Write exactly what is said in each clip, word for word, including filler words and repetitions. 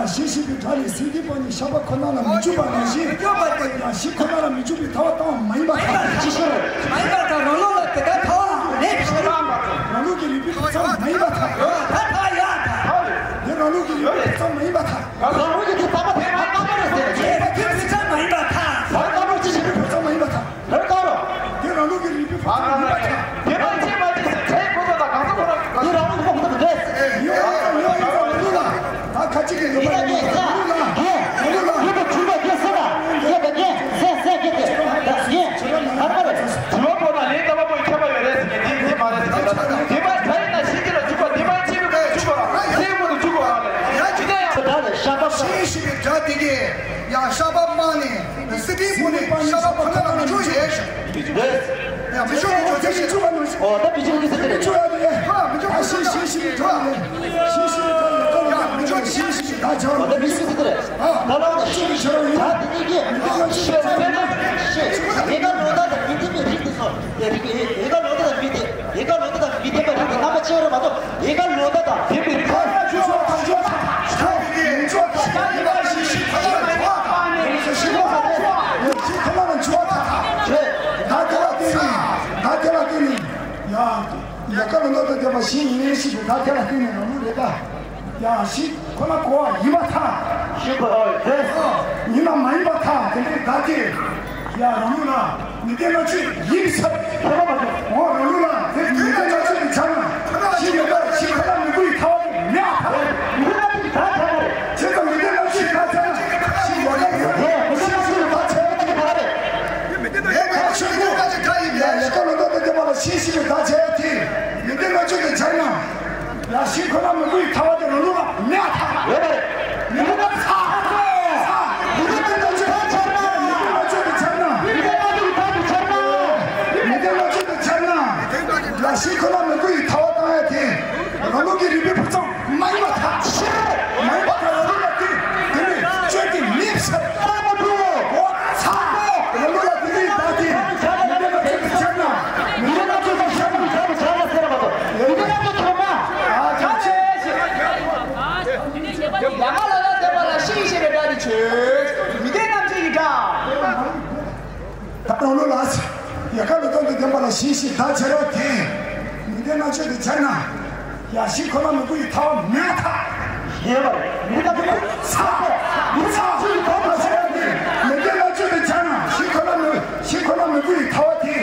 ཞེས་བཤད་པའི་སྒྲ་ནི་སེང་གེའི་པ་ནི་ཤ་པ་ཁོ་ན་ལ་མི་འཇུག་པ་ནང་བཞིན། མི་འཇུག་པ་དེ། ཡང་ཞིང་ཁོ་ན་ལ་མི་འཇུག་པའི་ཐལ་བ་བཏང་བ་མ་ཡིན་པར་ཐལ། ཅི་ཕྱིར། མ་ཡིན་པར་ཐལ། རང་ལུགས་ལ་དེ་ལྟར་ཐལ་བ་མེད་པའི་ཕྱིར། རང་ལུགས་ཀྱི་རིགས་པའི་བུ་ཚང་མ་ཡིན་པར་ཐལ། ཐལ་ཐལ་ཡ་ཐལ། དེ་རང་ལུགས་ཀྱི་རིགས་པའི་བུ་ཚང་མ་ཡིན་པར་ཐལ། རང་ལུགས་ཀྱི་དེ་ལྟ་བ་དེ་ལྟ་བ་རེད་ཟེར། དེ་ལྟ་བུ་ཚང་མ་ཡིན་པར་ཐལ། ལྟ་བུ་ཅི་ཞིག་བུ་ཚང་མ་ཡིན་པར་ཐལ། རེད་ད་རོ། དེ་རང་ལུགས་ཀྱི་རིགས་པའི་བུ་ཚང་མ་ཡིན་པར་ཐལ། དེ་ལ་ཅི་མ་ཅི་ཟེར་ཁྲེལ་ཁོ་ཚོ་དང་གང་ཟག་ཁོ་རང་གི་དེ་རང་ལུགས་ཁོ་ཚོ་རེད། ཡོད་ཡོད་ཡོད་ཡོད་ལུགས་ལ། ད་ཁ་ཅིག་གི་ཡོད་པ་ཡོད་ལུགས་ལ། ཡོད་ལུགས་ལ། ཡོད་པ་གྲུབ་པ་སྐྱེ་སེ་ལ། ཡོད་པ་ངས་ཟེར་ཟེར་གྱི་དེ། ད་ངས་ཧར་པ་རེད། དྲི་བ་པོ་ན་ལས་ལྟ་བ་པོ་ཡི་ཁྱད་པར་ཡོད་རེད་ཟེར་གྱི་འདི་འདི་མ་རེད་ཟེར་གྱི་ད་འདི་མ་ག་ཡིན་ན་ཤི་གི་ལ་འཇུག་པ་འདི་མ་ཅི་མི་མ་འཇུག་པ་ར་ཚེ་མོ་དུ་འཇུག་པ་ར་ལས་ཡ་ཅི་ད་ཡ། ད་ལས་ཤ་པ་ཤི་ཤི་གི་དགྲ་དེ་གི་ཡ་ཤ་པ་མ་ནི། སྲིད་པའི་བུ་ནི་ཤ་པ་ཁོ་ན་ལ་མི་འཇུག་ཡས་ཤ། ཡ་མི་འཇུག་མི་འཇུག་ཅེས་ཤ། ཨོ་ད་མི་འཇུག་གི་ཟེར་ཏེ་རེད། མི་འཇུག་ཡ་དེ་ཡས། ཨ་མི་འཇུག་ཨ་ཤི་ཤི་ཤི་མི་འཇུག་ཡ་ལས། ཤི་ཤི་ཡ་ལས་ཀ་ལ་མི་འཇུག་ཤི་ཤི་ཤི་ད་ཆ། ཨོ་ད་མི་འཇུག་གི་ཟེར་ཏེ་རེད། ད་ལ་ཤི་མི་ཤི་ར་ཡིན། ད་དེ་ནི་གི་ཤི་ཤི་ཤི་ཤི་ཡ་ད་ལ་ཤི་ཡ་ད་མི་འདི་མི་རིགས་དེ་སོ། ཡ་རིགས་ཡ་ད་ལ་ད་མི་དེ། ཡི་ག་ལོ་ད་མི་དེ། ཡི་ག་ལོ་ད་མི་དེ་མ་རེད་དེ་རྣམ་པ་ཆེ་བ་རེད་མ་གཏོགས། ཡི་ག་ལོ་ད་དང་དེ་མི་རེད། ཁ་ལ་ཆུ་ཆུ་ཐག་ཆུ་ཐག་ཐག་ཆུ་ཐག་ཆུ་ཐག་ཡི་ག་ཤི་ཤི་ཁ་ལ་ཆུ་ཐག་ཐག་ཤི་ཁ་ལ་ཆུ་ཐག་ཐག་ཆུ། ད་དེ་ལ་བརྟེན་ནས་ད་དེ་ལ་བརྟེན་ནས་ཡ་ཡི་ག་ལོ་ད་དེ་མ་ཤི་ཡིན་ཤི་ད་དེ་ལ་བརྟེན་ནས་རང་ལུགས་རེད་ད། ཡང་ཞིག་ཁོ་ན་གོ་བ་ཡིན་པར་ཐལ། ཞིག་གོ་བ་ཡིན་པར་ཐལ། ཡིན་ན་མ་ཡིན་པར་ཐལ། དེ་འདྲའི་བདག་དེ། ཡང་རང་ལུགས་ལ་མི་ལྡན་ལྔ་བཅུ་ཡིན་ཟེར། ཁྱད་པར་མ་གཏོགས། འོ་རང་ལུགས་ལ་དེ་མི་ལྡན་ལྔ་བཅུ་དེ་བྱ་ན། ཞིག་མི་འདོད་ཞིག་ཁོ་ན་མི་དགོས་ཡི་ཐལ་བ་དེ་མེད་པར་ཐལ། མི་ལྡན་ལྔ་བཅུ་དེ་བདག་བྱ་ན་རེད། བྱས་ཙང་མི་ལྡན་ལྔ་བཅུ་དེ་བདག་བྱ་ན། ཞིག་ཡོད་ན་ཡོད། དེ་མི་ལྡན་ལྔ་བཅུ་དེ་བདག་བྱ་ན་དེ་ག་རེད། མི་ལྡན་ལྔ་བཅུ་དེ་བདག་བྱ་ན་དེ་ག་རེད། ཡ་ཡ་ཀ་ལོ་ཏོ་དེ་བདག་བྱ་ན་དེ་མི་ལྡན་ལྔ་བཅུ་དེ་བྱ་ན། ཡ་ཞིག་ཁོ་ན་མི་དགོས་ཡི་ཐལ་བ་དེ་རང་ལུགས་ལ་མེད་པར་ཐལ། ཡོད་པ་རེད། མི་དགོས་ན་ཚ། ཚ། མི་དགོས་ན་ཚ་ཆགས་ན། མི་དགོས་ན་ཚ་ཆགས་ན། མི་དགོས་ན་ཚ་ཆགས་ན། མི་དགོས་ན་ཚ་ཆགས་ན། ཡ་ཞིག་ཁོ་ན་མི་དགོས་ཡི་ཐལ་བ་བཏང་ཡ་དེ། རང་ལུགས་ཀྱི་རིགས་པའི་ཕུན་ཚོགས་མ་ཡིན་པར་ཐལ། མ་ཡིན་པར་ཐལ། རང་ལུགས་ལ་དེ་དེ་ནི་སྤྱོད་དེ་མེད་ཟེར། ཨོ་ཚ། རང་ལུགས་ལ་དེ་ནི་བདག་དེ་མི་དགོས་ན་ཚ་ཆགས་ན། མི་དགོས་ན་ཚ་ཆགས་ན། ཡ་མ་ལ་ལ་བསྟན་པ་ལ་ཤི་ཤི་བའི་སྒྲ་དེ་ཆོས་མི་ལྡན་རྣམ་འབྱེད་ཀྱི་སྒྲ། ད་རང་ལུགས་ལ་ཡ་ཀ་ལོ་ཏོ་དེ་བསྟན་པ་ལ་ཤི་ཤི་བདག་བྱ་ར་དེ་མི་ལྡན་ལྔ་བཅུ་དེ་བྱ་ན། ཡ་ཞིག་ཁོ་ན་མི་དགོས་ཡི་ཐལ་བ་མེད་པར་ཐལ། ཡོད་པ་རེད། མི་ལྡན་ལྔ་བཅུ་ཚ། མི་ཚ་ཞིག་ཐལ་བ་བྱ་ར་དེ་མི་ལྡན་ལྔ་བཅུ་དེ་བྱ་ན་ཞིག་ཁོ་ན་མི་ཞིག་ཁོ་ན་མི་དགོས་ཡི་ཐལ་བ་དེ།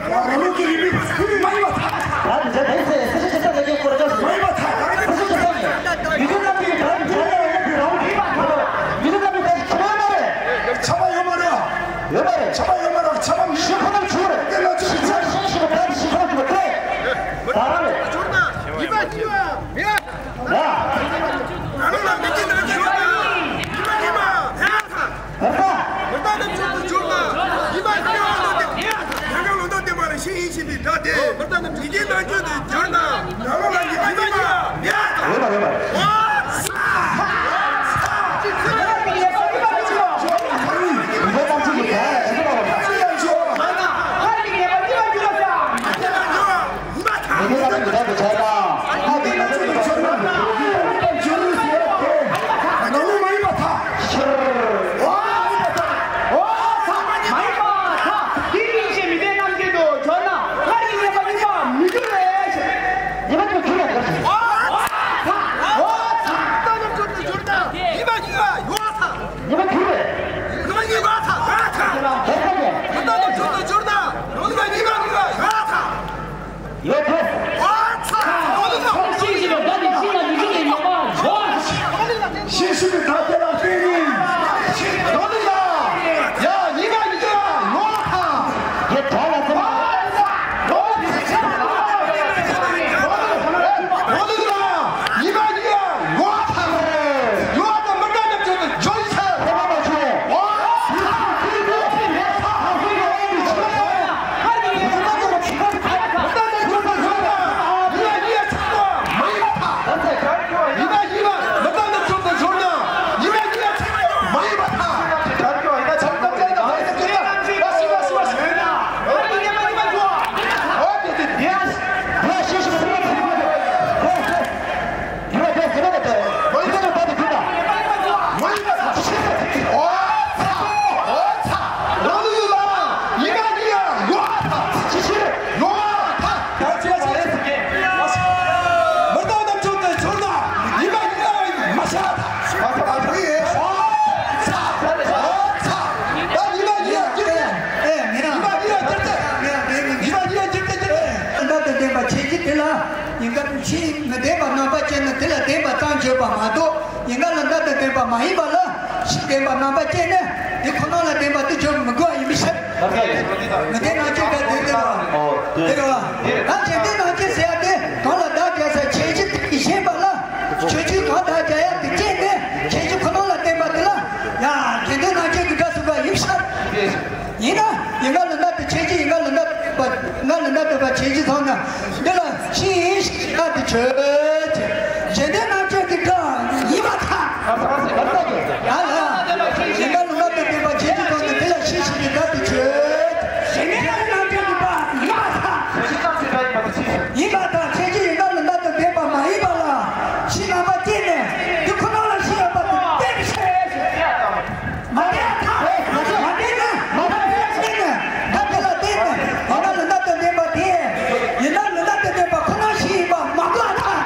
རང་ལུགས་ཀྱི་རིགས་པའི་ཕུན་ཚོགས་མ་ཡིན་པར་ཐལ། ད་དེ་འདྲ་དེ་ཚེ་སེ་ཤ་ཅི་ས་ལ་ཡོད་སྐོར་ཅོག་མ་ཡིན་པར་ཐལ། སེ་ཤ་ཅི་ས་ཡིན། མི་དགོས་ན་དེ་ད་དེ་ཚེ་ལ་ཡོད་དེ་རང་མི་ཡིན་པར་ཐལ། མི་དགོས་ན་དེ་ད་ཁྱད་པར་མ་རེད། ཁྱད་པར་ཡོད་མ་རེད། ཡོད་པ་རེད། ཁྱད་པར་ཡོད་མ་རེད། ཁྱད་པར་མི་ཤི་ཁོ་ན་ཆུ་རེད། དེ་ལ་ཆུ་ཆུ་ཆུ་ཤི་བ་ད་ཤི་ཁོ་ན་ཆུ་རེད། ད་རང་རེད། ཡིན་པ་ཅི་བ། ཡ། པ་མ་གཏོགས་ཡིན་ག་ལ་འདི་ལྟར་བསྟན་པ་མ་ཡིན་པ་ལ་ཕྱིས་བསྟན་པ་རྣམ་པ་བསྐྱེད་ནས་དེ་ཁོ་ན་ལ་བསྟན་པ་དེ་བརྗོད་མི་དགོས་པ་ཡིན་པའི་ཕྱིར། མི་ལྡན་སྣང་བཅས་ཀྱི་དོན་དེ་རེད་བ། དེ་རེད་བ། ད་དགེ་འདུན་སྣང་བཅས་ཟེར་ཡ་དེ་གང་ལ་བདག་སྦྱར་ས་ཁྱད་གཞི་དེ་ཡིས་ཞེན་པ་ལ་ཁྱད་ཆོས་གང་བདག་སྦྱར་ཡ་དེ་བསྐྱེད་ནས་ཁྱད་ཆོས་ཁོ་ན་ལ་བསྟན་པ་དེ་ལ་ཡང་དགེ་འདུན་སྣང་བཅས་ཀྱི་སྒྲ་གསུངས་པ་ཡིན་པའི་ཕྱིར། ཡིན་ན་ཡིན་ག་ལ་འདི་ལྟར་ཁྱད་ཆོས་ཡིན་ག་ལ་འདི་ལྟར་བསྟན་པ་ཡིན་ག་ལ་འདི་ལྟར་བསྟན་པ་ཁྱད་ཆོས་ཚང་ན་འདི་ལ་ཕྱིས་ཞེས་བྱ་སྟེ་ཁྱད་ཆོས་ཅན། དགེ་འདུན་སྣང་བཅས་ཀྱི་སྒྲ་ཡིན་པར་ཐལ། ཡ་ལ་ཡིན་ག་ལ་འདི་ལྟར་བསྟན་པ་ཁྱད་ཆོས་ཚང་ན་འདི་ལ་ཕྱིས་ཞེས་བྱ་སྟེ་ཁྱད་ཆོས་དགེ་འདུན་སྣང་བཅས་ཀྱི་སྒྲ་ཡིན་པར་ཐལ། ཡིན་པར་ཐལ། ཁྱད་ཆོས་ཡིན་ག་ལ་འདི་ལྟར་བསྟན་པ་མ་ཡིན་པ་ལ་ཕྱིས་རྣམ་པ་བསྐྱེད་ནས་འདི་ཁོ་ན་ལ་ཕྱིས་ཡོད་པ་དེ་བསྟན་པའི་ཕྱིར། མ་བསྟན་ཐལ། མ་བསྟན་ན་མ་བསྟན་ན་ད་དེ་ལ་བསྟན་ནས་ཡིན་ན་ལུང་དག་ཏུ་བསྟན་པ་དེ་ཡིན་ན་ལུང་དག་ཏུ་བསྟན་པ་ཁོ་ན་ཞིག་ཡིན་པ་མ་གོ་ཐལ།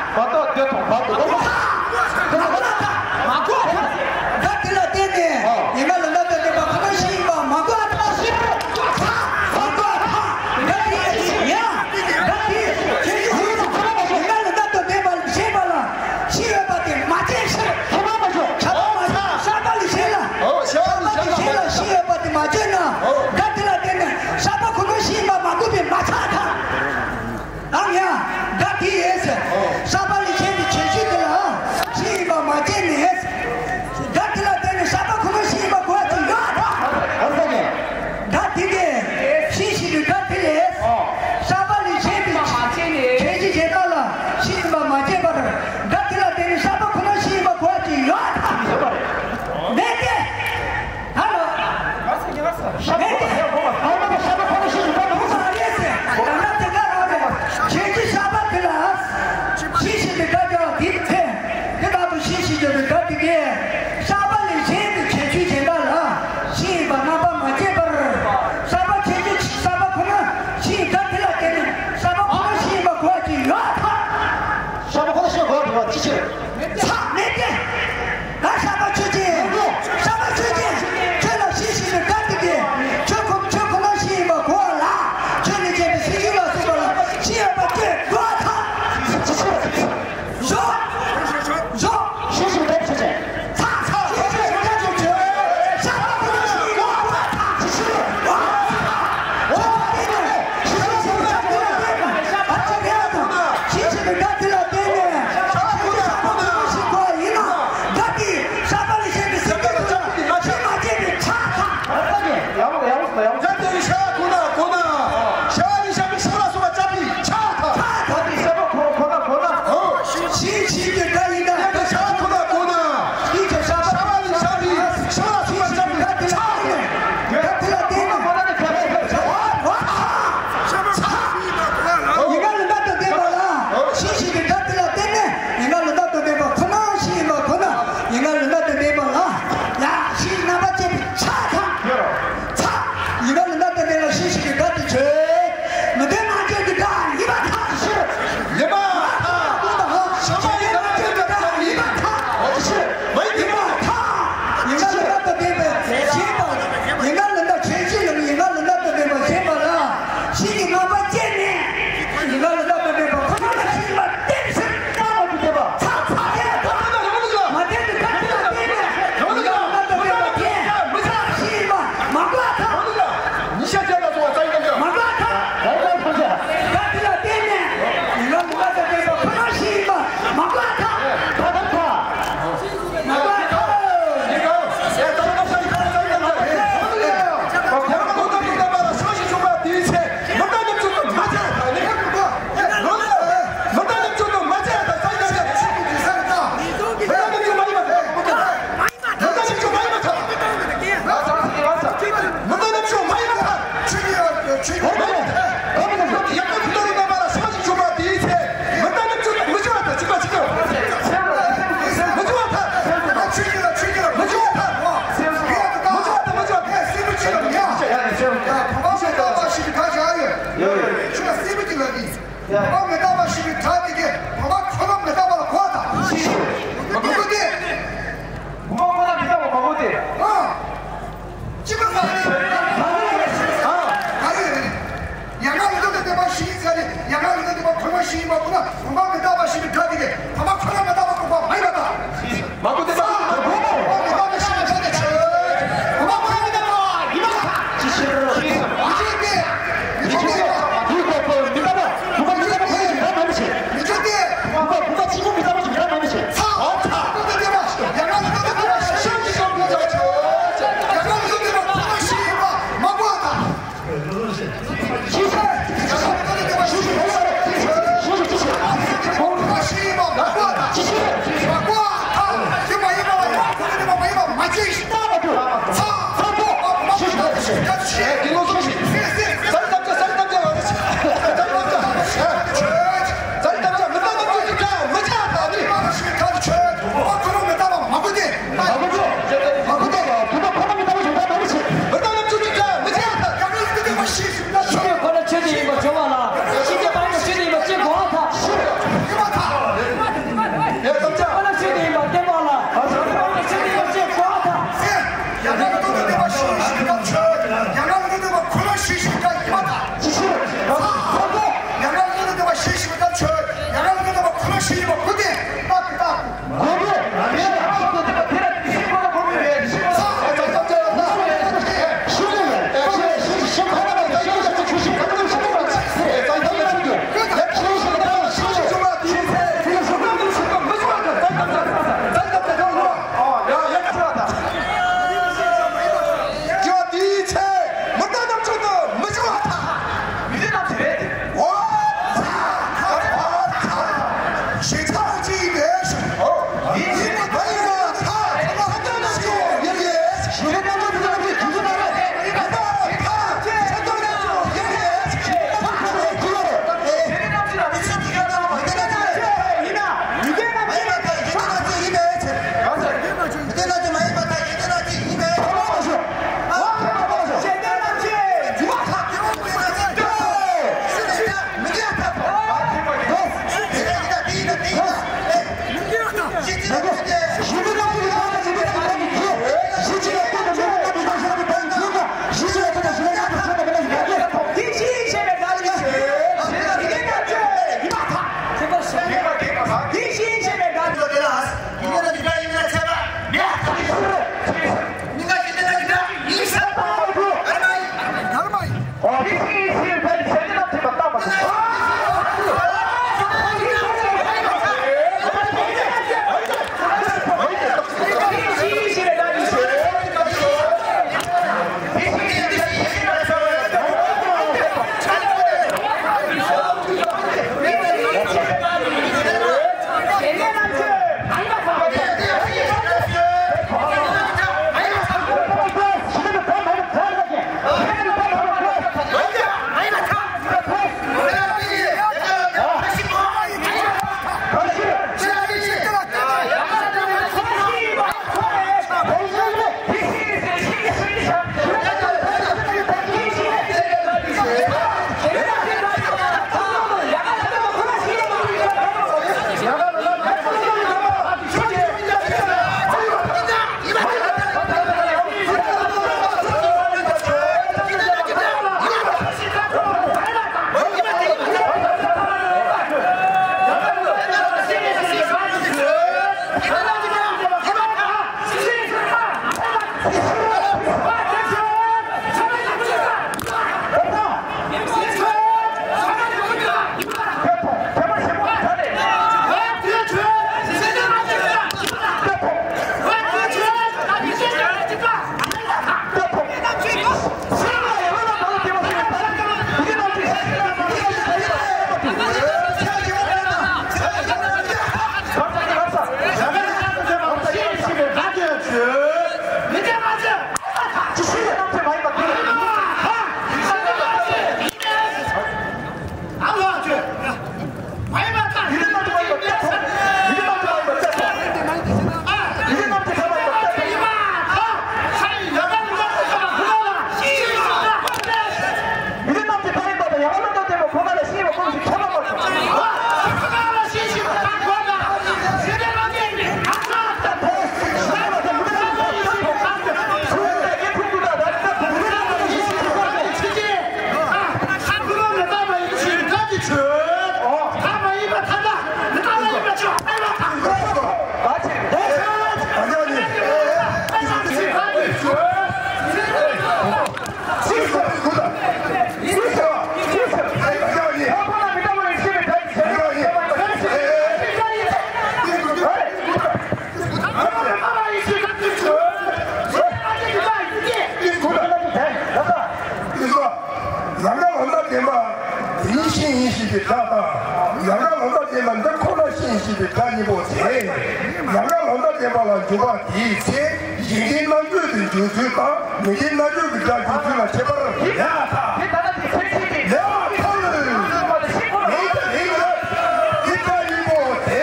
ཞེས་པའི་སྒྲ་གཉིས་པོ་དེ། ཡང་སྒྲ་ལོ་ཟླ་འདྲེས་པ་ལ་འཇུག་པ་དེའི་ཚེ། གཞན་སྡེའི་རྣམ་གཅོད་དུ་འཇུག་ཚུལ་དང་། མི་སྡེའི་རྣམ་གཅོད་ཀྱི་སྒྲ་འཇུག་ཚུལ་ལ་ཁྱད་པར་ཡོད་ད། ཡ་ཐལ། འདི་སྒྲ་གཉིས་པོ་དེ།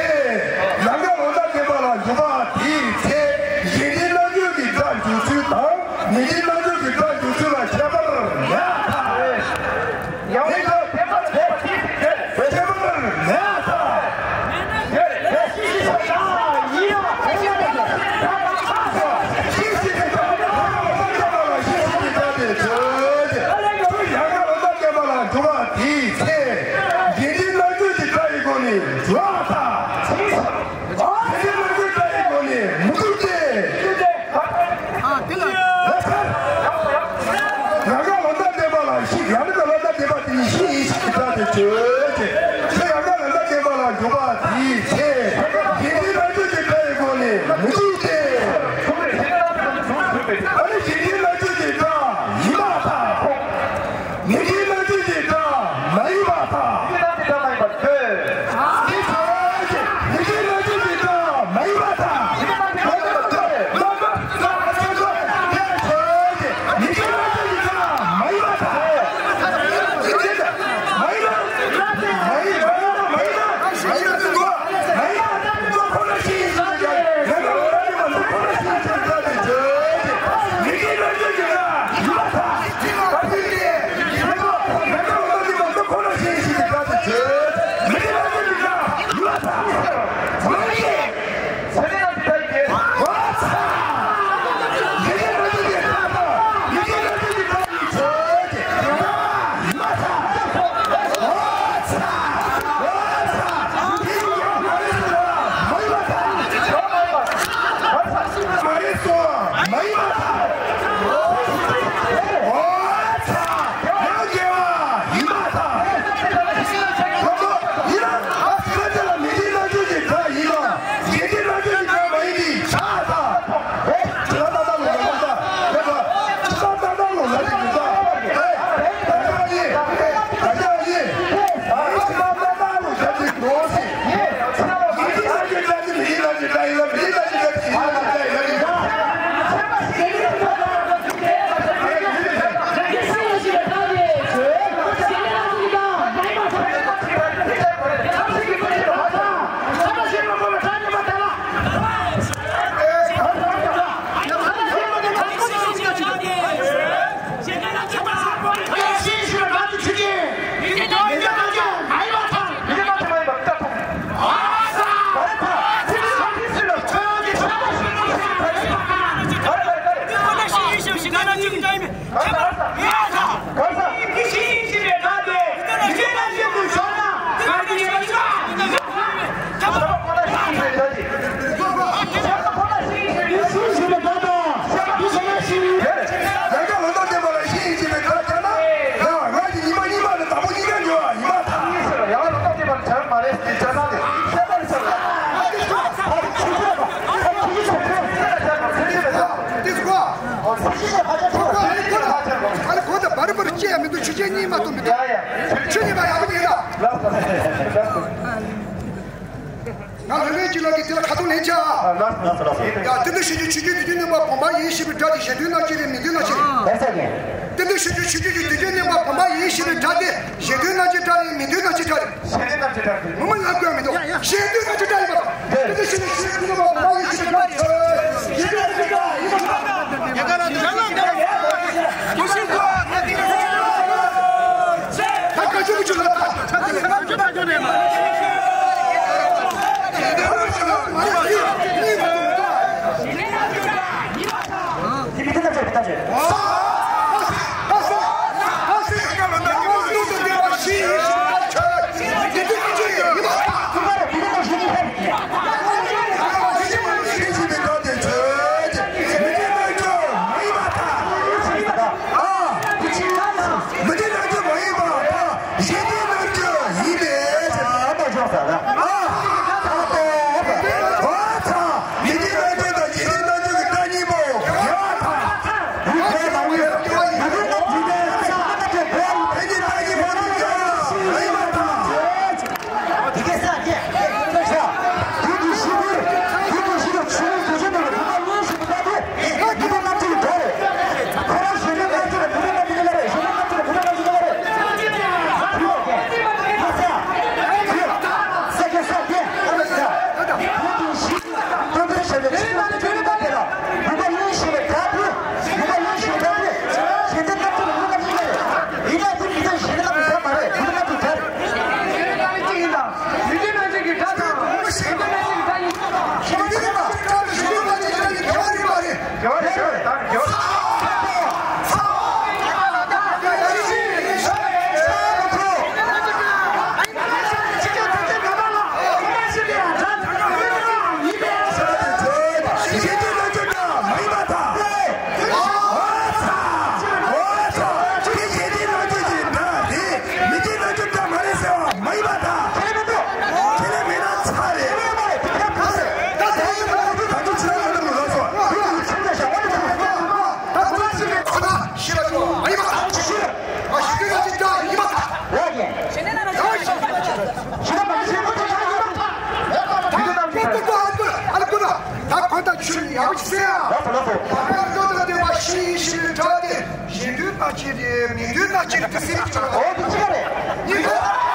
ཡང་སྒྲ་ལོ་ཟླ་འདྲེས་པ་ལ་འཇུག་པ་དེའི་ཚེ། གཞན་སྡེའི་རྣམ་གཅོད་ཀྱི་སྒྲ་འཇུག་ཚུལ་དང་། མི་སྡེའི་རྣམ་གཅོད་ཀྱི་སྒྲ་འཇུག་ཚུལ་ལ་ཁྱད་པར་ཡོད་ད། ཡང་ཁྱད་པར་མེད་པ་དེ། ཁྱད་པར་མེད་ད། ཡོད་རེད། ཤེས་བཞིན་པ་ཡིན་ཡང་ཤེས་བཞིན་པ་ཡིན་ཡང་ཤེས་བཞིན་པ་ཡིན་ཡང་ཤེས་བཞིན་པ་ཡིན་ཡང་ཡང་སྒྲ་ལོ་ཟླ་འདྲེས་པ་ལ་འཇུག་པ་དེའི་ཚེ། གཞན་སྡེའི་རྣམ་གཅོད་ཀྱི་སྒྲ་ཡི་སྒོ་ནས་འཇུག་པ་དང་། གཞན་སྡེའི་རྣམ་གཅོད་སྒྲ་ཡི་སྒོ་ནས་མི་འཇུག་སྟེ། ཨ་དེ་ལ། ཡང་སྒྲ་ལོ་ཟླ་འདྲེས་པ་ལ་ཤི། ཡང་སྒྲ་ལོ་ཟླ་འདྲེས་པ་དེ་ནི་ཤི་ཡིན་ཤི་ཡི་སྒྲ་དེ་བརྗོད་ཅེས། ཁྱོད་ཡང་སྒྲ་ལོ་ཟླ་འདྲེས་པ་ལ་འཇུག་པ་དེའི་ཚེ། གཞན་སྡེའི་རྣམ་གཅོད་ཀྱི་སྒྲ་ཡི་སྒོ་ནས་མི་འཇུག་སྟེ། ཨ་ནི་གཞན་སྡེའི་རྣམ་གཅོད་ཀྱི་སྒྲ་ཡིན་པ་དང་། མི་སྡེའི་རྣམ་གཅོད་ཀྱི་སྒྲ་མ་ཡིན་པ་དང་། མི་སྡེའི་རྣམ་གཅོད་ཀྱི་སྒྲ་མ་ཡིན་པ་དང་། མི་སྡེའི་རྣམ་གཅོད་ཀྱི་སྒྲ་མ་ཡིན་པ་དང་། མི་སྡེའི་རྣམ་གཅོད་ཀྱི་སྒྲ་མ་ཡིན་པ་དང་། ཨ་ནི་གོ་ད་བར་བར་སྐྱེ་ཡ་མི་འདུག་ཆུ་ཆེན་གཉིས་མ་གཏོགས་མི་འདུག་ཆུ་གཉིས་མ་ཡག་པོ་ཡིན་ན། ང་ལྷ་ལྷའི་གྱི་ལག་གི་དེ་ལ་ཁ་ཐུག་ལེན་ཆ། ཡ་དེ་འདྲ་ཞིག་གི་ཆུ་རྒྱུན་དུས་རྒྱུན་གནས་པ་བུམ་པ་ཡིན་ཞེས་པའི་སྒྲ་དེ་གཞན་དོན་རྣམ་བཅད་རེད་མིང་དོན་རྣམ་བཅད་རེད། དེ་འདྲ་ཞིག་གི་ཆུ་རྒྱུན་གྱི་དུས་རྒྱུན་གནས་པ་བུམ་པ་ཡིན་ཞེས་པའི་སྒྲ་དེ་གཞན་དོན་རྣམ་བཅད་སྒྲ་རེད་མིང་དོན་རྣམ་བཅད་སྒྲ་རེད། ངོ་མ་ལབ་དགོས་མི་འདུག་གཞན་དོན་རྣམ་བཅད་སྒྲ་ཡིན་པ་དང་། དེ་འདྲ་ཞིག་གི་ཆུ་རྒྱུན་གནས་པ་བུམ་པ་ཡིན་ཞེས་པའི་སྒྲ་དེ་གཞན་དོན་རྣམ་བཅད་སྒྲ་ཡིན་པ་དང་། བར་སྣང་བློ་དང་ལྡན་པ་ཤེས་ཡིན་ཞེས་པའི་སྒྲ་དེ་གཞན་དོན་སྣང་བྱེད་དེ་མིང་དོན་སྣང་བྱེད་དེ་སེམས་ཀྱི་ཆ་ལ། འོ་དེ་ཅི་ག་རེད། གཉིས་པ།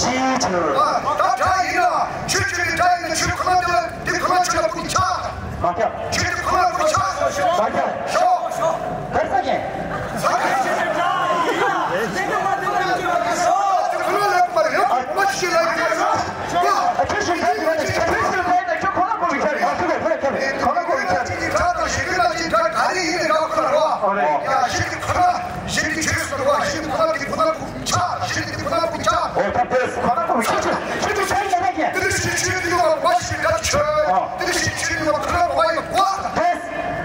ཅིའི་ཕྱིར། ད་སྒྲ་ཡིན་ན་ཆོས་ཅན་གྱི་སྒྲ་ཡིན་ན་ཆོས་ཁོ་ན་དེ་ལ་དེ་ཁོ་ན་ཆོས་ལ་ཁུངས་ཆགས། མ་ཁྱབ། ཆོས་དེ་ཁོ་ན་ཁུངས་ཆགས། མ་ཁྱབ། ཤོག་གར་ས་ཅན། ཁོ་ན་ལ་མ་རེད། ཁོ་ན་ཆོས་ལ་ཡིན་ན། ཨ་ཆོས་ཅན་གྱི་སྒྲ་ཡིན་ན་ཆོས་ཁོ་ན་ཁུངས་ཆགས་རེད། ཁོ་ན་ཁུངས་ཆགས་རེད། ཁོ་ན་ཁུངས་ཆགས་རེད། ཁོ་ན་ཁུངས་ཆགས་རེད། ཁོ་ན་ཁུངས་ཆགས་རེད། ཁོ་ན་ཁུངས་ཆགས་རེད། ཁོ་ན་ཁུངས་ཆགས་རེད། ཆོས་དེ་ཁོ་ན་གཞན་དེ་ཆོས་སུ་འགྲོ་བ། གཞན་དེ་ཁོ་ན་དེ་ཁོ་ན་ཁུངས་ཆགས། གཞན་དེ་ཁོ་ན་ཁུངས་ཆགས། འོ་ད་དེས་ཁོ་ན་ཁུངས་ཆགས། ཆོས་ཆོས་ཆོས་ཆོས་ཆོས་ཆོས་ཆོས་དེ་ལ་བ་ཞིག་ག་ཆོས། དེ་ལ་ཞིག་ཆོས་དེ་ལ་ཁོ་ན་བ་ཡི་བ། དེས་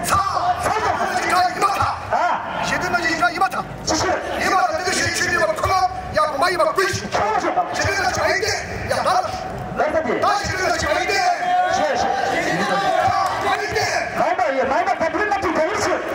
ཚ་ཚ་ཚ་ཡི་མ་ཐག་ཨ། གཞན་དེ་ན་ཞིག་ཡི་མ་ཐག་ཅི་ཕྱིར། ཡི་མ་ཐག་དེ་ལ་ཞིག་ཆོས་དེ་ལ་ཁོ་ན་ཡ་བ་ཡི་བ་ཀུན་ཞིག་ཁྱོད་ཆོས་དང་། གཞན་དེ་ན་ཞིག་ཡི་དེ་ཡ་ད། ལ་ས་དེ། ད་ཞིག་ཆོས་དེ་ལ་ཞིག་ཡི་དེ། ཞེས་ཞེས། ཡི་དེ། མ་ཡི་མ་ཡི་མ་ཐག་དེ་ན་ཅི་དེ་ཡིན་ཕྱིར།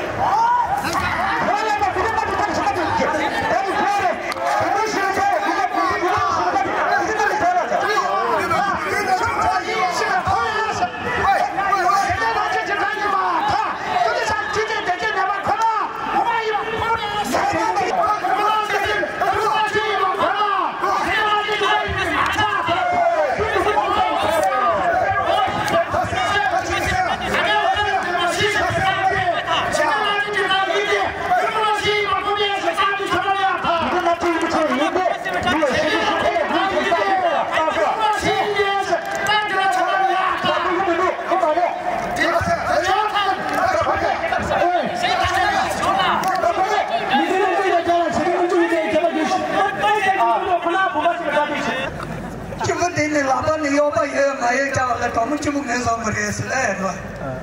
སྐྱིད་པོ་དེ་ནི་ལག་པ་ནི་གཡོག་པ་ཡོད་མ་ཡོད་ཀྱང་ལ་གྲོགས་མོ་སྐྱིད་པོ་ངན་བཟང་པོ་རེད་ཟེར་ལ་ཡོད་པ།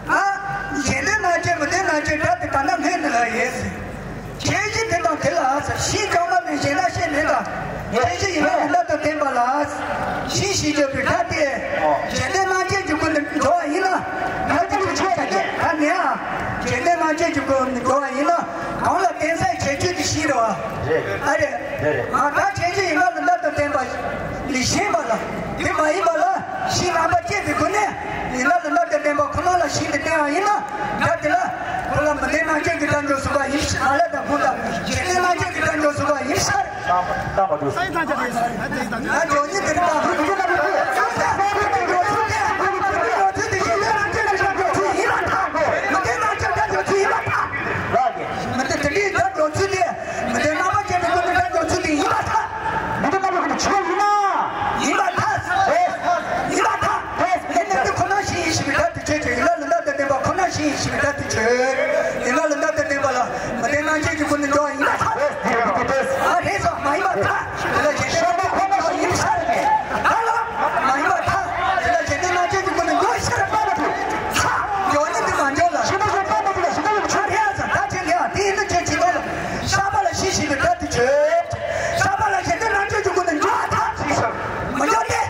ཨ། གཞན་དོན་སྣང་བྱེད་མི་དོན་སྣང་བྱེད་སྒྲ་དེ་ག་ན་སྔོན་དུ་ལ་ཡོད་ཟེར། ཁྱད་གཞི་དེ་དང་དེ་ལ་ཟེར། གཞི་གང་ལ་མེད་གཞན་དག་ཤེས་མེད་དང་། ཁྱད་གཞི་ཡིན་ན་ཡང་དག་ཏུ་བསྟན་པ་ལ་ཟེར། གཞི་ཞེས་བརྗོད་པའི་སྒྲ་དེ་གཞན་དོན་སྣང་བྱེད་ཀྱི་སྒོ་ནས་འགྲོ་བ་ཡིན་ན། ད་ཅི་ཆོས་ཀྱི་ད་ནི་ཨ། གཞན་དོན་སྣང་བྱེད་ཀྱི་སྒོ་ནས་འགྲོ་བ་ཡིན་ན། གང་ལ་བརྟེན་སའི་ཁྱད་ཆོས་ཀྱི་གཞི་རེད་བ། རེད། ཨ་རེད། རེད་རེད། ང་ད་ཁྱད་ཆོས་ཡིན་ན་ལ་དག་ཏུ་བསྟན་པ་ལས་གཞན་པ་ལ། དེ་མ་ཡིན་པ་ལ་གཞི་རྣམ་པར་དཔྱད་པའི་སྒོ་ནས་ཡིན་ན་ལ་དག་ཏུ་བསྟན་པ་ཁོ་ན་ལ་གཞི་དེ་བསྟན་པ་ཡིན་ན། ད་དེ་ལ་ཁོ་ལ་མི་ལྡན་སྣང་བྱེད་ཀྱི་སྒྲ་འཇོག་ཟུག་པ་ཡིན་ཕྱིར། ང་ལ་དང་ཁོང་དང་གཞན་ལྡན་སྣང་བྱེད་ཀྱི་སྒྲ་འཇོག་ཟུག་པ་ཡིན་ཕྱིར། བསྟན་པ་འགྲོ་ཟུག་པ་ཡིན་ཕྱིར། ང་འགྲོ་ཉིད་དེར་དང་ཁོ་ཚོ་ལ་མི་ཐུབ། མི་ལྡན་སྣང་བྱེད་སྒྲ་འཇོག་ཚུལ་ཡིན་པར་ཐལ། མི་ལྡན་སྣང་བྱེད་སྒྲ་འཇོག་ཚུལ་ཡིན་པར་ཐལ། མི་ལྡན་དེ་འདྲའི་སྒྲ་འཇོག་ཚུལ་དེ། མི་ལྡན་རྣམ་པར་དཔྱད་པའི་སྒོ་ནས་སྒྲ་འཇོག་ཚུལ་དེ་ཡིན་པར་ཐལ། མི་ལྡན་རྣམ་པར་དཔྱད་པའི་ཆོས་ཡིན་ན། ཡིན་པར་ཐལ། ཡིན་པར་ཐལ། ཡིན་ནས་འདི་ཁོ་ན་གཞི་ཡིན་ཞེས་པའི་སྒྲ་དེ་ཆོས་ཅན། ཡིན་ལ་ལ་ལ་དང་ལྡན་པ་ཁོ་ན་གཞི་ཡིན་ཞེས་པའི་སྒྲ་དེ་ཆོས། ཡིན་ལ་ལ་ལ་དང་ལྡན་པ་ལ་མི་ལྡན་སྣང་བྱེད་ཀྱི་སྒོ་ནས་འགྲོ་བ་ཡིན་པར་ཐལ། ཨ་རེད་སོ། མ་ཡིན་པར་ཐལ། དེ་ལ་གཞན་དོན་ཁོ་ན་གཞི་ཡིན་ས་རེད། ད་ལ་མ་ཡིན་པར་ཐལ། དེ་ལ་གཞན་དོན་སྣང་བྱེད་ཀྱི་སྒོ་ནས་འགྲོ་བའི་ཕྱིར་པ་མ་ཐུབ། ཐལ། འགྲོ་ནི་འདི་མ་འགྲོ་ལ། ཞེས་པ་སོགས་པ་མ་ཐུབ་ལ་ཞེ་ན་ཡོད་ཆོས་རེད་ཨ་ཙང་ད་ཆོས་རེད་ཨ། དེ་ཡིན་དུ་ཆོས་ཅན་ལ། བསགས་པ་ལ་གཞི་ཞེས་པའི་སྒྲ་དེ་ཆོས། བསགས་པ་ལ་གཞན་དོན་སྣང་བྱེད་ཀྱི་སྒོ་ནས་འགྲོ་བ་ཐལ། ཞེས་སོ། མི་འགྲོ་སྟེ།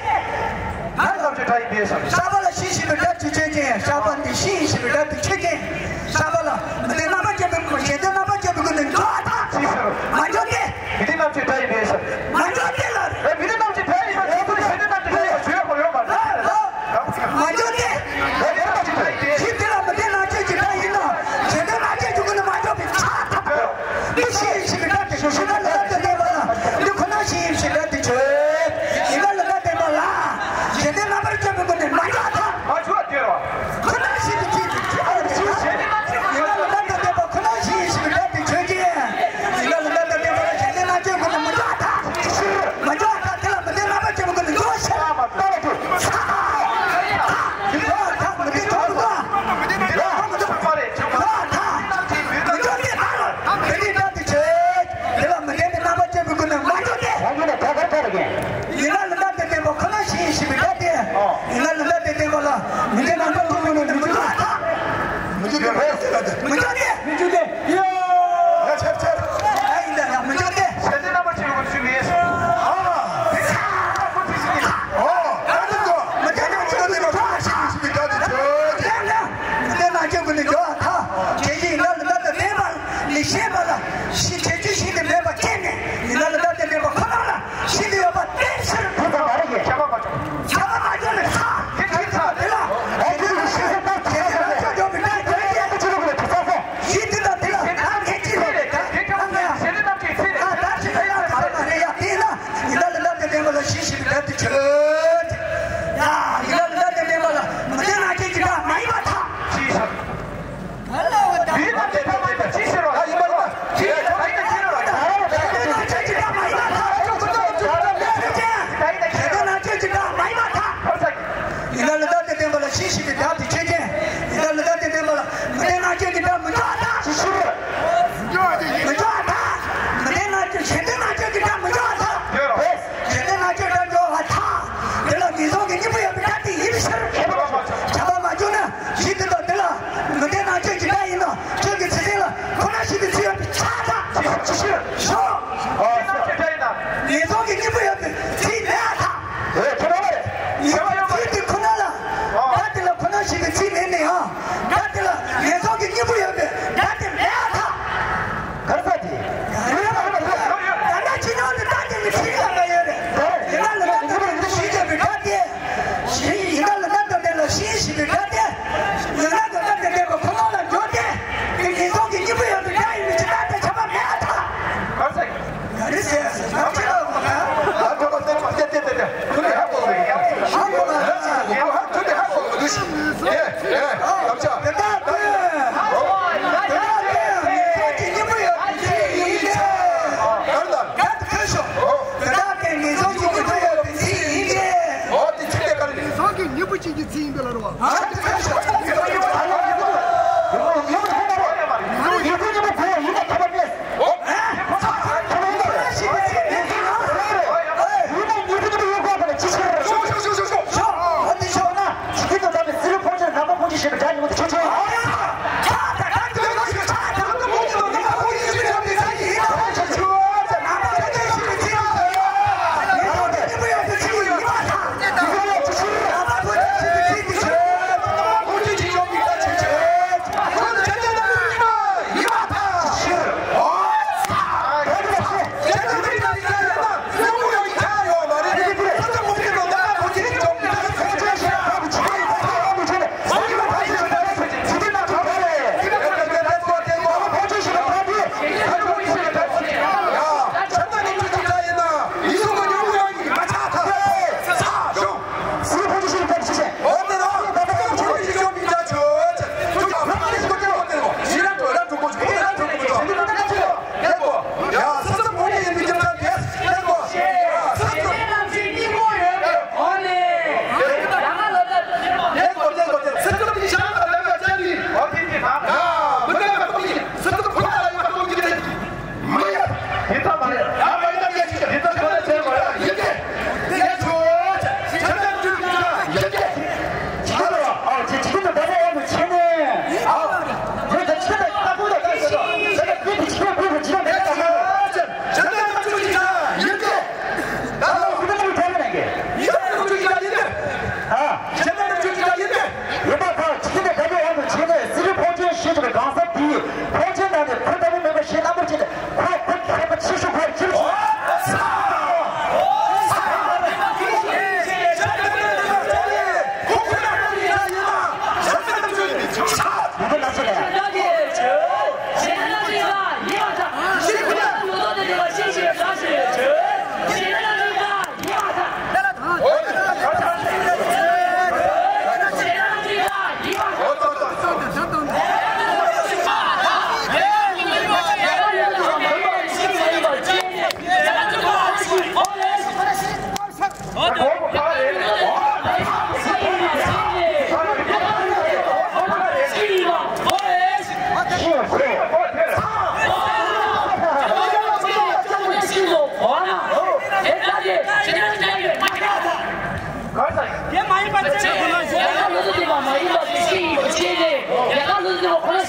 ད་ལམ་གྱི་སྒྲ་ཡིན་པས་སོ། བསགས་པ་ལ་གཞི་ཞེས་པའི་སྒྲ་དེ་ བཤགས་པ་འདི་ཤིང་ཡིན་ཞེས་པའི་སྒྲ་དེ་ཆོས་ཅན། བཤགས་པ་ལ་མི་ལྡན་རྣམ་པར་འཆོས་པའི་སྒོ་ནས་ཞེ་འདོད་རྣམ་པར་འཆོས་པའི་སྒོ་ནས་འཇོག་ཐལ། མ་འཇོག་སྟེ། མི་ལྡན་རྣམ་འཆོས་སྒྲ་ཡིན་པས་ཟེར། མ་འཇོག་སྟེ་ལ། ཨེ་མི་ལྡན་རྣམ་འཆོས་སྒྲ་ཡིན་པས་ཟེར། ཁོ་ནི་ཞེ་འདོད་རྣམ་འཆོས་སྒྲ་ཡིན་པ་བརྗོད་ཡག་པོ་ཡོད་མ་རེད། མ་འཇོག་སྟེ། ཨེ་མི་ལྡན་རྣམ་འཆོས་སྒྲ་ཡིན། ཞིག་དེ་ལ་མི་ལྡན་རྣམ་འཆོས་ཀྱི་སྒྲ་ཡིན་ནོ། ཞེ་འདོད་རྣམ་འཆོས་ཀྱི་སྒོ་ནས་མ་འཇོག་པའི་ཆ་ཐག་འདི་ཤིང་ཡིན་ཞེས་པའི་སྒྲ་དེ་ཞུ་ཞུ་ན་ལ་ལ་དེ་ལྡན་པ་ལ། འདི་ཁོ་ན་ཤིང་ཡིན་ཞེས་སྒྲ་དེ་ཆོས། ཡིན་ན་ལ་ལ་དེ་ལྡན་པ་ལ། ཞེ་འདོད་རྣམ་པར་འཆོས་པའི་སྒོ་ནས་མ་འཇོག་ཐལ། མ་འཇོག་སྟེ་རོ། ཁོ་ན་ཤིང་གི་ཚིག་གི་ཚིག་ཨ་རེ་ཤིང་ཞེ་འདོད་རྣམ་འཆོས་ཡིན་ན་ལ་ལ་དེ་ལྡན་པ་ཁོ་ན་ཤིང་ཡིན་ཞེས་པའི་སྒྲ་དེ་ཆོས་ཀྱི། ཡིན་ན་ལ་ལ་དེ་ལྡན་པ་ལ་ཞེ་འདོད་རྣམ་འཆོས་སྒོ་ནས་མ་འཇོག་ཐལ། མ་འཇོག་ཐལ། དེ་ལ་མི་ལྡན་རྣམ་པར་འཆོས་པའི་སྒོ་ནས་འཇོག་ཤེས། མ་འཇོག་ཐལ། མི་ལྡན་འཆོས་པའི་སྒོ་ནས་མ་འཇོག་ཐལ། མི་འཇོག་སྟེ་ད་ལ། དེ་ནི་སྒྲ་དེ་ཆོས། དེ་ལ་མི་ལྡན་པའི་རྣམ་པར་འཆོས་པའི་སྒོ་ནས་མ་འཇོག་སྟེ། མ་འཇོག་ནས་ད་གར་ཐལ་གྱི། ཡིན་ན་ལ་ལ་དེ་ལྡན་པ་ཁོ་ན་ཤིང་ཡིན་ཞེས་པའི་སྒྲ་དེ། ཡིན་ན་ལ་ལ་དེ་ལྡན་པ་ལ་མི་ལྡན་རྣམ་པར་འཆོས་པའི་སྒོ་ནས་མ་འཇོག་ཐལ། མི་འཇོག་སྟེ། མི་འཇོག་སྟེ། མི་འཇོག་སྟེ། ཡ། ཡ་ཆེར་ཆེར། ཨ་ཡིན་ད་ཡ་མི་འཇོག་སྟེ། ཞེ་འདོད་རྣམ་པར་འཆོས་པའི་སྒོ་ནས་ཞུས་པས། ཨ། ཨོ། ད་དུང་གོ། མི་ལྡན་རྣམ་འཆོས་སྒོ་ནས་མ་འཇོག་ཐལ། ཞེས་པའི་སྒྲ་དེ་ཆོས་ཅན། མི་ལྡན་རྣམ་འཆོས་སྒོ་ནས་འཇོག་ཐལ། དེ་བཞིན་ཡིན་ན་ལ་ལ་དེ་ལྡན་པ་ནི་ཤེས་པ་ལ་ཤིང་བྱེད་རྒྱུ་ཤིང་དེ་མེད་པ་ཁྱེད་ནས་ཡིན་ན་ལ་ལ་དེ་ལྡན་པ་ཁོ་ན་ལ། ཤིང་དེ་ཡོད་པ་བསྟན་ཕྱིར། ཁྱབ་པ་མ་འཇོག་ནས་ཐལ། དེ་ཐལ་དེ་ལ། ཨོ་དེ་ལ་ཤིང་ས་ད་ཁྱེད་ཀྱི་ལ་ཆ་འཇོག་པའི་སྒྲ་ཁྱེད་ཀྱི་ཡང་ཆུ་ལུག་ལ་དེ་ཚ་ས། ཤིང་དེ་དང་དེ་ལ་ད་ཁྱེད་ཀྱི་ལ་ད་ཁྱེད་ཀྱི་ལ་ད་ད་ཤིང་ས་ཡང་ཆུ་ལུག་ལ་མ་རེད་ཡ་དེ་ལ་ཡིན་ན་ལ་ལ་དེ་ལྡན་པ་ལ་ཤིང་ཞེས་པའི་སྒྲ་དེ་ཆོས་ཅན། ཡ་ཡིན་ན་ལ་ལ་དེ་ལྡན་པ་ལ་མི་ལྡན་རྣམ་འཆོས་ཀྱི་སྒྲ་མ་ཡིན་པར་ཐལ། ཅི་ཞིག་མི་ལྡན་རྣམ་འཆོས་སྒྲ་མ་ཡིན་པ་ཅི་ཕྱིར་རོ། ཨ་ཡིན་པ་ཡིན་པ། ཅི་ཡིན་ད་ཡིན་ད་ཅི་རོ། ཞེ་འདོད་རྣམ་འཆོས་ཀྱི་སྒྲ་མ་ཡིན་པར་ཐལ། ཞེ་འདོད་རྣམ་འཆོས་ཀྱི་སྒྲ་མ་ཡིན་པར་ཐལ། ཡིན་ན་ལ་ལ་དེ་ལྡན་པ་ལ་ཤིང་ཞེས་པའི་སྒྲ་དེ་ཆོས་ཅན། ཡིན་ན་ལ་ལ་དེ་ལྡན་པ་ལ་མི་ལྡན་རྣམ་འཆོས་ཀྱི་སྒྲ་མི་འཇོག་ཐལ། ཅི་ཕྱིར། མི་འཇོག་ཐལ། མི་ལྡན་རྣམ་འཆོས་ཞེ་འདོད་རྣམ་འཆོས་ཀྱི་སྒྲ་མི་འཇོག་ཐལ། ཡོད་རོ། ཞེ་འདོད་རྣམ་འཆོས་སྒྲ་འཇོག་པར་ཐལ། དེ་ལ་ངེས་བྱུང་གི་གཉེན་པོ་ཡོད་པའི་སྒྲ་དེ་ཡིན་ཕྱིར། ཁྱབ་པ་མ་འཇོག་ན། ཞིག་དེ་དང་དེ་ལ་མི་ལྡན་རྣམ་འཆོས་ཀྱི་སྒྲ་ཡིན་ནོ། ཁྱོད་ཀྱི་ཚིག་ཟིན་ལ་ཁོ་ན་ཞིག་གི་ཚིག་ཡོད་པའི་ཆ་དང་ཅི་ཕྱིར་ཞོག་ངེས་བྱུང་གི་གཉེན་པོ་ཡོད་པའི་ཚིག་མེད་པར་ཐལ། ངེས་བྱུང་ཚིག་དེ་ཁོ་ན་ལ་སྒྲ་དེ་ལ་ཁོ་ན་ཞིག་གི་ཚིག་མེད་ནའང་སྒྲ་དེ་ལ་ངེས་བྱུང་གི་གཉེན་པོ་ཡོད་པའི་སྒྲ་དེ་མེད་པར་ཐལ། ག་རེ་ཟེར་དེ། ད་ལྟ་ཕྱི་ནང་དུ་བརྟགས་ཏེ་ནི་ཚིག་ལ་ལ་ཡོད་རེད། ཡིན་ན་ལ་ལ་ལྟ་ལ་ལ་ཤིང་བྱས་པའི་སྒྲ་སྟེ། ཤིང་ཡིན་ན་ལ་ལ་ལྟ་ལ་ལ་ཤིང་ཞེས་པའི་སྒྲ་སྟེ། ཡིན་ན་ལ་ལ་ལྟ་ལ་ལ་ཁོ་ན་ལ་འཇོག་སྟེ། དེ་ངེས་བྱུང་གི་གཉེན་པོ་ཡོད་པའི་སྒྲ་ཡིན་མིན་གྱི་རྟགས་དེ་ཁྱབ་པ་མེད་པར་ཐལ། ག་རེ་ཟེར། ག་རེ་ཟེར། ཨ་ཁྱེད་ལ་གོ་ན། ཨ་ཁོ་པ་ཏེ་ཏེ་ཏེ་ཏེ། ཁོ་ནི་ཧ་གོ་གི་རེད། ཧ་གོ་ན་ཧ་གོ་གི་འདུག་ཤི། ཨེ། ཨེ། ཨ་ཅག་དེ་ལྟར་དེ། དེ་ལྟར་དེ་ངེས་བྱུང་གི་གཉེན་པོ་ཡོད་པའི་ཚིག་ཡིན་ཏེ། ག་རེ་ལ། དེ་ལྟར་དེ་ངེས་བྱུང་གི་གཉེན་པོ་ཡོད་པའི་ཚིག་ཡིན་ཏེ། ཨོ་དེ་ཚིག་དེ་ག་རེ་རེད། ངེས་བྱུང་གི་གཉེན་པོ་ཅན་གྱི་ཚིག་ཡིན་པས་ལ་རོ། ཨ་དེ་ཚིག་དེ་ག་རེ་རེད། ངེས་བྱུང་གི་གཉེན་པོ་གོ་ཡིན་ན་ཁྱད་པར་མེད། ཨོ། ཁྱེད་ཁོ་ཚོ་ཁྱེད་ཁོ་ཚོ་ཞིག་གི་ཚིག་མེད་ཀྱི་ཡང་ཟེར་རེད། ཨོ་ཡ། ཡིན་ན་ཉི་ཤུ་ཉི་ཤུ་ཡོད་དགོས་པ་ལ་ཅི་ཕྱིར། ཤོག་ཤོག་ཤོག་ཤོག་ཤོག་ཤོག་ཨོ་དེ་ཤོག་ན། ཇི་སྐད་དུ་བཏང་བའི་སྲིད་ལུགས་ཕུང་ཆེན་ནང་པ་ཕུང་ཆེན་ཞེས་པའི་སྒྲ་ཉིད་དུ་ཆོས་ཅན། ཨོ་ཡ། ཆ་ད་ད་དུ་ཡོད་ཤིག་ཆ་ད་དུ་ཕུང་ཆེན་ནང་པ་ཕུང་ཆེན་ཞེས་པའི་སྒྲ་ཉིད་ཆ་ཡིན་ན་ཕུང་ཆེན་ཞེས་པའི་ཚིག་ཡིན་ན། ཉི་ཤུ་ཉི་ཤུ་ཡོད་པའི་ཚིག་ཡིན་པ་དང་། ཉི་ཤུ་ཡོད་ཅི་ཕྱིར། ནང་པ་ཕུང་ཆེན་ཞེས་པའི་ཚིག་དེ་ཆོས་ཅན། ཕུང་ཆེན་ཞེས་ཡོད་པའི་སྒྲ་ཆོས་ཅན།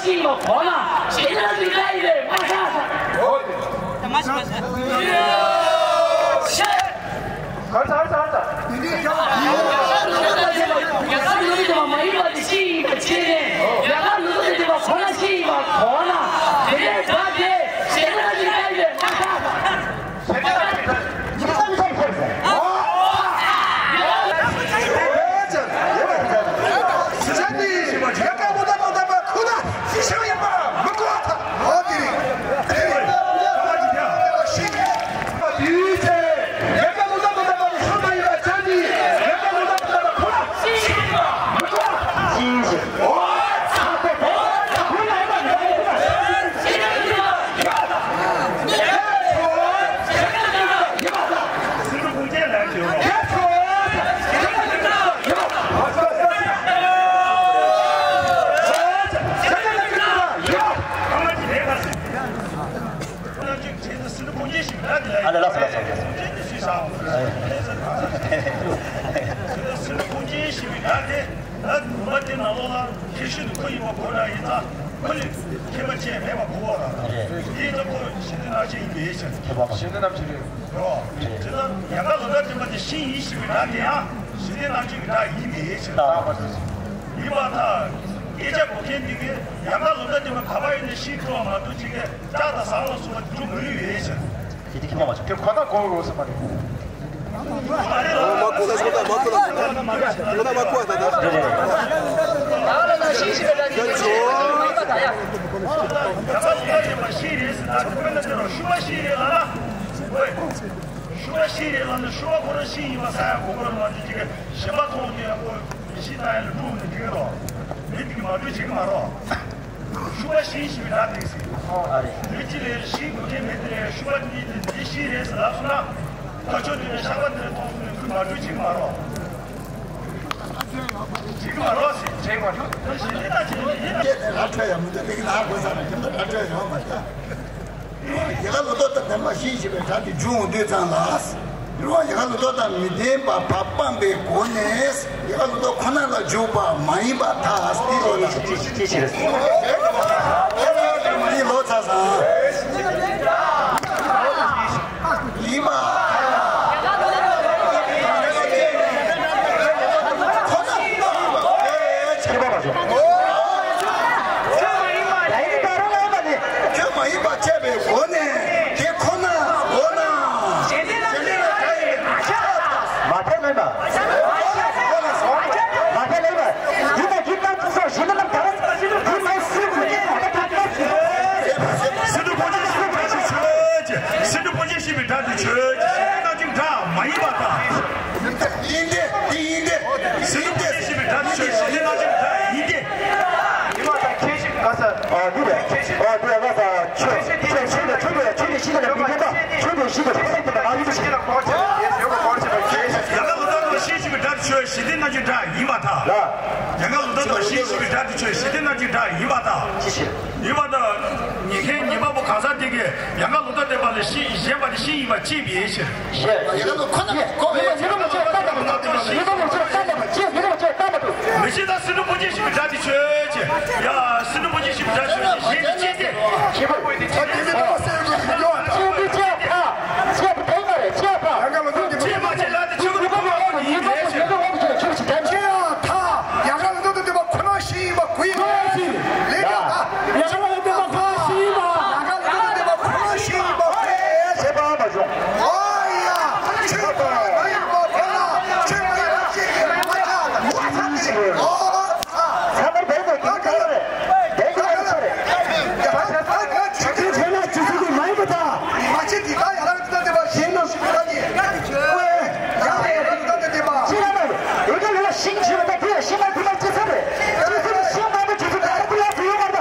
ཤེས་པ་གོ་ན་ཞེ་ན་ཅིག་ལ་ཡི་རེད་མ་ཤ་ས། ཧོ། ད་མ་ཤ་ས། ཧར་ས་ཧར་ས་ཧར་ས། དེ་འདྲའི་ཡང་ཡང་ལོ་ཙཱ་བ་མ་ཡིན་པ་དེ་ཤེས་ཡིན་པ་བྱས་ནས་ཡང་ལོ་ཙཱ་བ་གོ་ན་ཤེས་ཡིན་པ་གོ་ན་དེ་ནས་ད་དེ་ཞེ་ན་ཅིག་ལ་ཡི་རེད་མ་ཤ་ས། ཨ་ལ་ལགས་སོ་ལགས་སོ་ལགས་སོ། ད་ལུང་པ་དེ་ནང་ལོགས་ལ་མཁས་ཤོས་དེ་ཁོ་ཡིན་པ་གོ་འདྲ་ཡིན་ཙང་ཁོ་ལས་མཁས་པ་ཅན་མེད་པ་གོ་བ་ར། དེའི་ད་ཁོ་ཞི་བདེ་ནག་ཅན་ཡིན་པའི་ཕྱིར། མཁས་པ་ཞི་བདེ་ནག་ཅན་རེད། རོ། དེ་ལ་ཡང་ག་ལོ་ད་དེ་མ་དེ་ཤིང་ཡིན་ཞེས་པའི་སྒྲ་དེ་ཡང་ཞི་བདེ་ནག་ཅན་གྱི་སྒྲ་ཡིན་པའི་ཕྱིར། ཡིན་པ་ད་སྐད་ཆ་གོ་མཁན་དེ་གིས་ཡང་ག་ལོ་ད་དེ་མ་ག་པ་ཡིན་ན་ཤིང་འཁྲུ་བ་མ་གཏོགས་ཅིག་གིས་ལྕགས་དང་ཟངས་ལ་སོགས་པ་འཁྲུ་མི་ནུས་པའི་ཕྱིར། དེ་དེ་ཁྱད་པར་མ་བྱུང་། དེ་ཁོ་ཐག་གོ་རོ་སེ་མ་རེད། ཤུ་བ་ཤི་རེད་ལབ་ན་ཤུ་བ་ཁོ་རང་ཤི་ཡིན་པ་ས་ཡ་གོ་གོ་ར་མ་དེ་ཅིག་གཞན་པ་མཐོང་དུས་ཡང་ཁོ་མི་ཤི་ད་ཡ་ལ་འཁྲུངས་ནས་འགྲིག་གི་རོ། མི་དེ་གི་མ་འགྲོ་བྱེད་གི་མ་རོ། ཤུ་བ་ཤི་ཤི་བའི་སྒྲ་དེ་ཟེར། ལུས་ཅི་ལས་ཤི་དགོས་མཁན་མེད་དེ་ཤུ་བ་གཉིས་དེ་འདི་ཤི་རེད་ཟེར་ལབ་སོང་ན། ཁ་ཕྱོགས་དེ་ནས་ཤ་བ་དེ་མཐོང་སོང་ནས་ཁོས་མ་འགྲོ་བྱེད་གི་མ་རོ། བྱེད་གི་མ་རོ་ཟེར། བྱེད་མ་རོ། ད་ཞི་བདེ་ད་བྱེད་ཀྱི་ཡིན། སྐད་དེ་ར་འཕྲོད་ཡ་མི་འདུག་དེ་གི་ན་དགོས་ས་ར་ཁྱིམ་པ་ར་འཕྲོད་ཡོང་མ་ད། ཡ་ག་ལོ་ཏོ་དང་ལྡན་པ་ཤིང་ཞེས་པའི་སྒྲ་དེ་འབྱུང་འོང་དུས་ཙམ་ལ། ཡ་ག་ལོ་ཏོ་དང་མི་ལྡན་པ་བ་སྤངས་པའི་སྒོ་ནས་ཡ་ག་ལོ་ཏོ་ཁོ་ན་ལ་འཇུག་པ་མ་ཡིན་པར་ཐལ། དེ་ལོ་ན། ཅི་ཅི་ཅི་ཅི་རེད། མ་ཡིན་ལོ་ཚ་ས། ཡིན་པ། ཁྱད་པར་མ་བྱུང་། ཁྱོད་མ་ཡིན་པ་བྱས་པའི་སྒོ་ནས་དེ་ཁོ་ན་འོ་ན། མ་ཐེ་ལེན་པ། མ་ཐེ་ལེན་པ། ཡིན་ན་ཡིན་ན་ཚོ་ཞི་ལི་ལམ་དར། ཡིན་མ་སྲིད་ཀྱི་ཡིན་ན་ད་ད་ད། སི་ཏུ་ཕོ་ཅི་ཤི་བའི་སྒྲ་དེ་ཆོས་ཅན། སི་ཏུ་ཕོ་ཅི་ཤི་བའི་སྒྲ་དེ་ཆོས་ཅན། ཞི་ལི་ན་ཅིང་སྒྲ་མ་ཡིན་པ་དང་། ཡིན་ཏེ། འདི་ཡིན་ཏེ། སི་ཏུ་ཕོ་ཅི་ཤི་བའི་སྒྲ་དེ་ཆོས་ཅན། ཞི་ལི་ན་ཅིང་སྒྲ་ཡིན་ཏེ། ཡིན་པ་དང་ཁྱད་ཞིག་ག་ས། ཨ་འདི་རེད། ཨ་འདི་རེད་ག་ས་ཆོས། ཆོས་ཆོས་ཆོས་ཆོས་ཆོས་དེ་ཆོས་དེ་ཤི་ལ་མི་འདུག་པ། ཆོས་དེ་ཤི་ལ་ཆོས་དེ་ཨ་ཡིན་པ་ཤི་ལ་གོ་ཆེ་ཡོད་གོ་ཆེ་ཡ་ག་ལོ་ཏོ་དང་ཤི་ཤི་བའི་སྒྲ་དེ་ཆོས། ཞི་ལི་ན་ཅིང་སྒྲ་ཡིན་པ་དང་། ཡ་ག་ལོ་ཏོ་དང་ཤི་ཤི་བའི་སྒྲ་དེ་ཆོས། ཞི་ལི་ན་ཅིང་སྒྲ་ཡིན་པ་དང་། ཅི་ཕྱིར། ཡིན་པ་དང་། ཉན་མཁན་ཉན་པ་པོ་གང་ཟག་དེ་གིས་ཡ་ག་ལོ་ཏོ་བསྟན་པ་ལ་ཤི་གཞན་པ་དེ་ཤི་ཡིན་པ་ཤེས་པའི་ཕྱིར། ཡ་ག་ལོ་ཁོ་ན་གོ་བའི་ཕྱིར། ཡ་ག་ལོ་ཏོ་བསྟན་པ་ལ་ཤི་ཡིན་པ་ཤེས་པའི་ཕྱིར། མི་ཤི་ད་སི་ཏུ་ཕོ་ཅི་ཤི་བའི་སྒྲ་དེ་ཆོས་ཅན། ཡ་སི་ཏུ་ཕོ་ཅི་ཤི་བའི་སྒྲ་ཆོས་ཅན། ཞེས་པ་དེ་ཅི་སྟེ། ཞེས་པ་དེ་ཅི་སྟེ། ཅི་སྟེ་ཅི་སྟེ། ཅི་སྟེ་ཅི་སྟེ། ཡ་ག་ལོ་ཏོ་བསྟན་པ་ཁོ་ན་ཤི་ཡིན་པ་གོ་ཡིན་ལས་ཅི། ཡ་ག་ལོ་ཏོ་བསྟན་པ་ཁོ་ན་ཤི་ཡིན་པ་གོ་ཡིན་ལས་ཅི། ལས་ཀྱང་ད། ཡ་ག་ལོ་ཏོ་བསྟན་པ་ཁོ་ན་ཤི་ཡིན་པ་གོ་ཡིན་ལས་ཅི། ཁྱད་པར་མ་བྱུང་། ཨོ་ཡ། ཁྱོད་མ་ཡིན་པ་ཁོ་ན་ཁྱོད་མ་ཡིན་པ་ཅིག་གིས་མ་ཆགས་ད། ཨོ། ཚང་མར་བས་ནས་དེ་ག་རེད། དེ་ག་རེད་ཚོ་རེད། ད་ད་ད་ད་ཆ་ཁྱོད་ཁྱོད་ན་ཅི་སུ་གི་མ་ཡིན་པ་ད། མ་ཆེ་འདི་ག་ཡ་རང་ད་དེ་བ་ཤེས་ན་ཤེས་ན་ནི། ཨོ་ཡ་ཡ་ཡ་ད་དེ་བ་ཤེས་ན་ན་ཡོད་ག་ལ་ཤིང་ཆེ་བ་ད་དེ་ཤིང་ན་དེ་མ་ཅི་ས་རེད། ཅི་སུ་གི་ཤིང་མ་མ་ཅི་སུ་ག་ར་དེ་ཡ་དེ་ཡོད་མ་ད།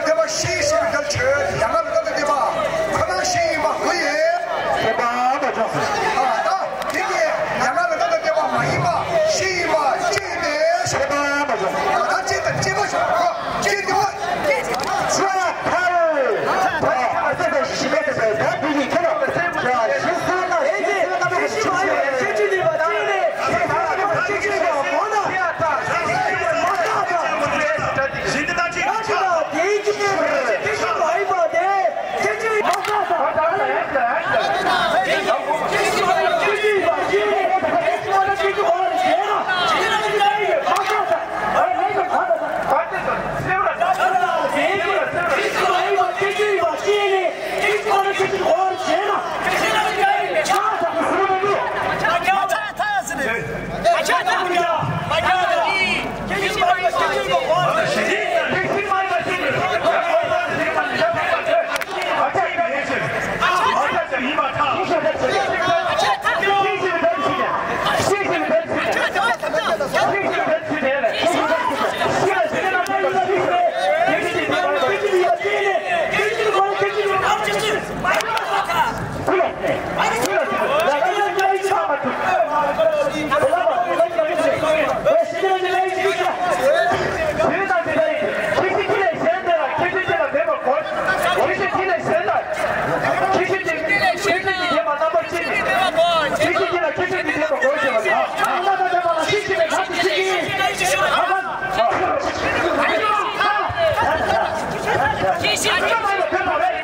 དེ་བ་ཤེས་ཤེས་ད་ཆོས་ཡ་ག་ལ་ད་དེ་བ་ཁོ་ན་ཤེས་ཡིན་པ་གོ་ཡེ། ཁྱད་པར་མ་བྱུང་། ཨ་ད། དེ་ནས་ཡང་ང་ལ་ད་ལྟ་བདེ་བ་མ་ཡིན་པ་ཞིག་ཡིན་པ་གཅིག་ནས་ཤེས་པ་མ་བྱུང་། ད་གཅིག་དང་གཅིག་པ་ཞིག་གོ་གཅིག་དེ་བ། ཚུར་ཐལ། ད་ཨ་ཙི་ད་ཞི་བའི་ད་ད་དེ་ཡིན་ཁྱེད་རང་ཡ་ཞི་སོང་ན་ཞི་སོང་ན་ད་ཞི་སོང་ན་ཞི་སོང་ན་ད་ཞི་སོང་ན་ད་ཞི་སོང་ན་ད་ཞི་སོང་ན་ད། ཁྱོད་ཚོ་ལ་དོན་དག་རེད།